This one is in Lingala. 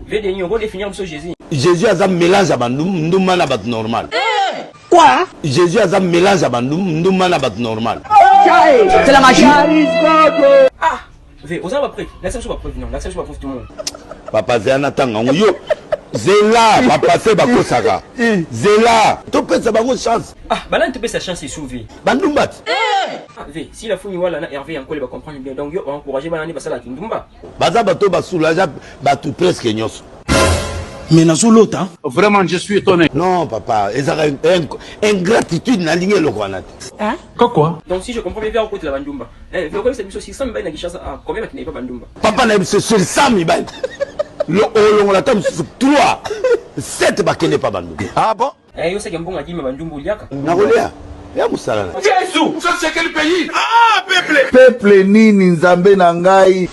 VDN, on définir biso Jésus. Jésus aza mélange ya bandumba na bato normal. Quoi? Jésus aza mélange ya bandumba na bato normal. C'est la magie. Ah, V, oza ba preuve. Lakisa biso ba preuve non. Lakisa biso ba preuve tout le monde. Papa zela na tanga yango yo. Zela ba pasteur bakosaka. Zela topesa bango chance. Ah, banani topesa chance esu V? Bandumba ti. Ah, V, si la funi wala na Hervé Yankole ba comprendre bien. Donc yo encourager banani basala kindumba. Baza bato basoulager bato presque nyonso. Mais nazolota. Vraiment, je suis étonné. Non papa, ezalaka ingratitude, nalingi eloko wana te. Quoi? Donc si je comprends bien, vers côté la bandumba. Eh, V, comme c'est biso 600 mibali na Kinshasa, ah, combien bakende pas bandumba? Papa na biso, sur 100 mibali, olongola ata mosusu 3, 7 bakende pa bandumba. Ah bon? Eh, yo saki mbongo akima bandumba oliaka. Nakolia ya mosala na Jésus! Ça, c'est quel pays? Ah, peuple! Peuple nini, Nzambe na ngai?